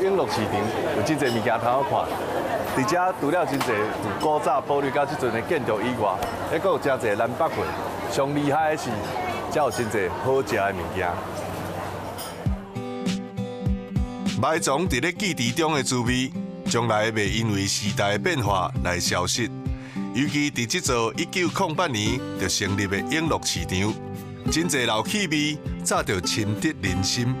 永樂市場有真濟物件通好看。佇遮除了真濟自古早保留到這陣的建築以外，還閣有誠濟南北貨。上厲害的是，遮有真濟好食的物件。埋藏佇咧記憶中的滋味，將來袂因為時代變化來消失。尤其佇這座1908年就成立的永樂市場，真濟老氣味早就深得人心。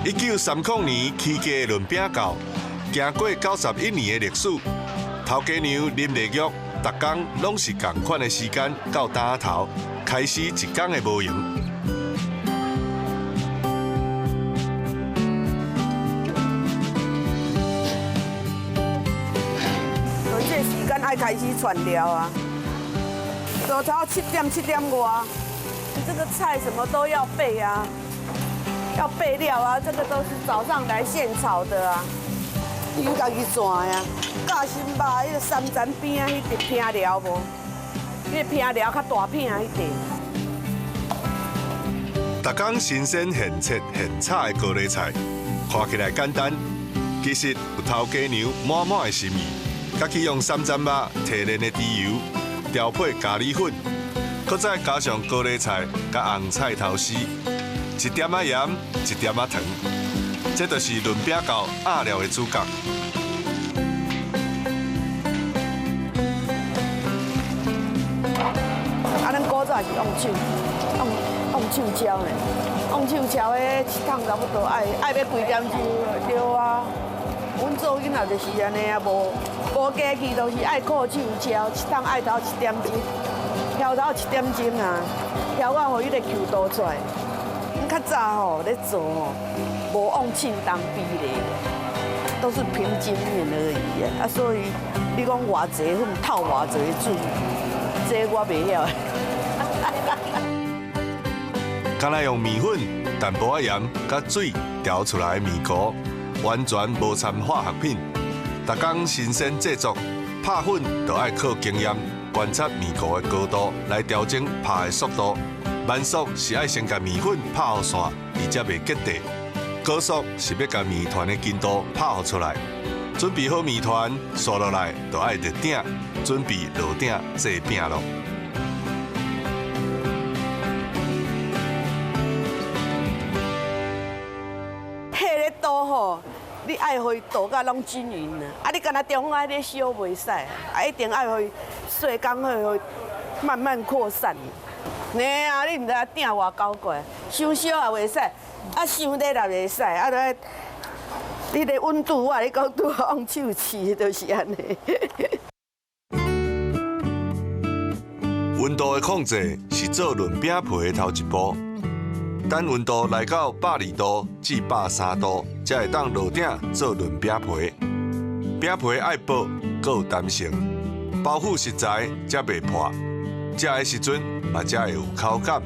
1930年起家的潤餅窖，經過91年的歷史，頭家娘林麗玉，逐工攏是仝款的時間到擔仔頭，開始一工的無閒。這時間愛開始串料啊，早頭7點7點外，這個菜什麼都要備啊。要備料啊，這個都是早上來現炒的啊，用家己轉呀。夾心肉，彼個三層邊仔彼塊片料無？彼個片料較大片彼塊。逐工新鮮現切現炒的高麗菜，看起來簡單，其實有頭家娘滿滿的心意。佮去用三層肉提煉的豬油調配咖喱粉，閣再加上高麗菜佮紅菜頭絲。一點仔鹽，一點仔糖，這就是潤餅窖鴨料的主角。啊，咱古早是用手，用手敲呢，用手敲的，一桶差不多愛欲幾點鐘，對啊。阮做囡仔就是按呢啊，無機器，都是愛靠手敲，一桶愛頭一點鐘，敲頭一點鐘啊，敲到予彼個球度出來。較早吼咧做吼，無用秤重比例，都是憑經驗而已啊。啊，所以你講偌濟粉透偌濟水，這我袂曉。敢若用麵粉、淡薄仔鹽、佮水調出來的麵糊，完全無摻化學品。逐工新鮮製作，拍粉就愛靠經驗，觀察麵糊的高度來調整拍的速度。慢速是愛先共麵粉拍予散，伊才袂結塊；高速是欲共麵團的筋度拍予出來。準備好麵團，紲落來就愛熱鼎，準備落鼎製餅囉。彼个刀吼，你愛予伊剁甲攏均勻啊！啊，你敢若中間咧燒袂使，啊，一定愛予伊細工予伊慢慢擴散。嘿啊，你毋知影鼎偌高過，傷燒也袂使，啊，傷熱也袂使，啊，著愛你的溫度，我共你講拄好用手試，就是按呢。溫度的控制是做潤餅皮的頭一步。等溫度來到120度至130度，才會當落鼎做潤餅皮。餅皮愛薄，閣有彈性，包覆食材才袂破。食的時陣嘛才會有口感。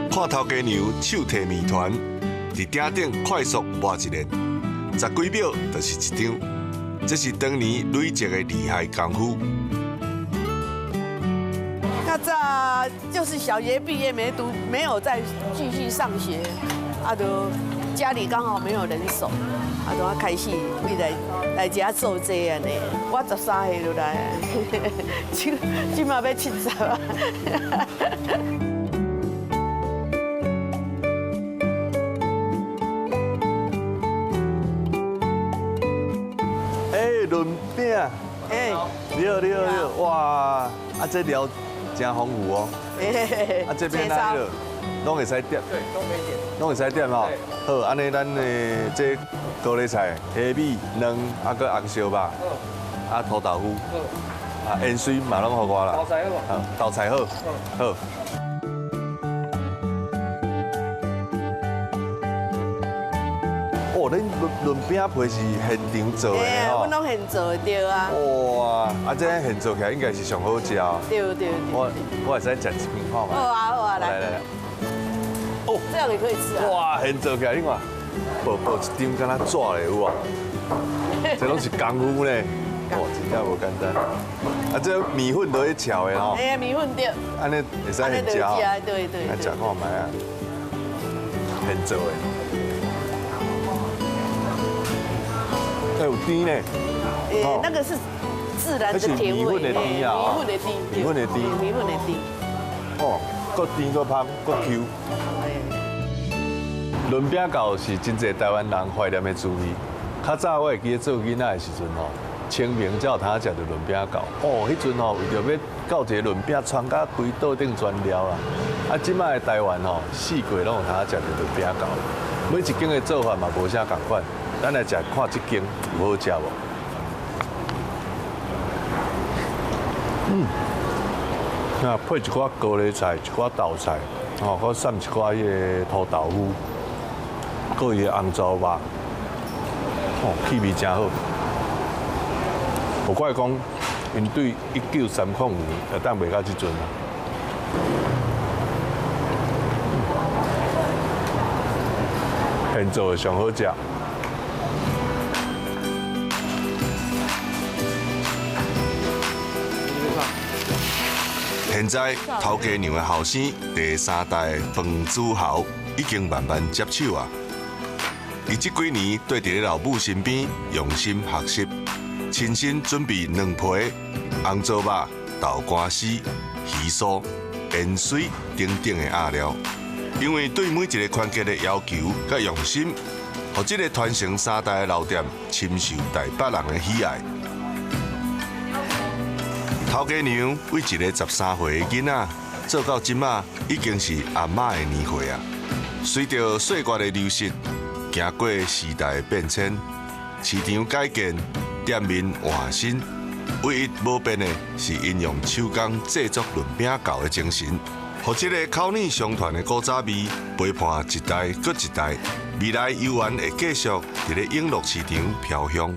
看頭家娘手提麵團，佇鼎頂快速抹一遍，十幾秒就是一張。這是當年累積的厲害功夫。較早就是小學畢業沒讀，沒有再繼續上學，啊，就家裡剛好沒有人手，啊，就啊開始為來來遮做這按呢。我13歲就來，這馬欲70啊。欸，潤餅，欸，你好，你好，你好，哇，啊，這料真豐富哦。啊，這邊哪個？攏會使點，對，攏可以點，攏會使點吼。好，按呢咱的這高麗菜、蝦米、卵，啊，閣紅燒肉，啊，土豆腐，啊，芫荽嘛攏予我啦。豆菜好無？豆菜好，好。哦，恁潤餅皮是現場做的吼？阮攏現做的，對啊。哇，啊，這現做起來應該是上好食哦。對對對。我會使食一片看覓。好啊好啊，來來來。哦，這樣也可以吃啊。哇，現做起來，你看，薄薄一張，敢若紙咧，有無？這攏是功夫呢。哦，真正無簡單。啊，這麵粉都咧澆的吼。哎呀，麵粉對。按呢會使現食。對對。來食看覓啊？現做的。哎，有甜呢。欸，那個是自然的甜味。米粉的甜啊。米粉的甜。米粉的甜。米粉的甜。哦，閣甜閣芳閣 Q。輪餅糕是真濟台灣人懷念的滋味。較早我會記得做囡仔的時陣吼，清明才有通食著輪餅糕。哦，彼陣吼為著欲到一个輪餅，傳甲規桌頂全了啦。啊，這擺的台灣吼，四季攏有通食著輪餅糕。每一間的做法嘛無啥仝款，咱來食看這間有好食無？那配一寡高麗菜，一寡豆菜，吼，閣捎一寡彼个土豆腐，閣伊的紅糟肉，哦，氣味誠好。無怪講，𪜶對1930年會當賣到這陣啊。現做的上好食。現在頭家娘的後生第三代彭祖豪已經慢慢接手啊。伊這幾年綴佇咧老母身邊用心學習，親身準備卵皮、紅糟肉、豆乾絲、魚酥、芫荽等等的餡料。因為對每一个環節的要求佮用心，予這个傳承三代的老店深受台北人的喜愛。頭家娘為一个13歲的囡仔做到這馬，已經是阿嬤的年歲啊。隨著歲月的流逝，經過時代的變遷，市場改建，店面換新，唯一無變的是𪜶用手工製作輪餅糕的精神，予這个口耳相傳的古早味陪伴一代閣一代，未來猶原會繼續佇咧永樂市場飄香。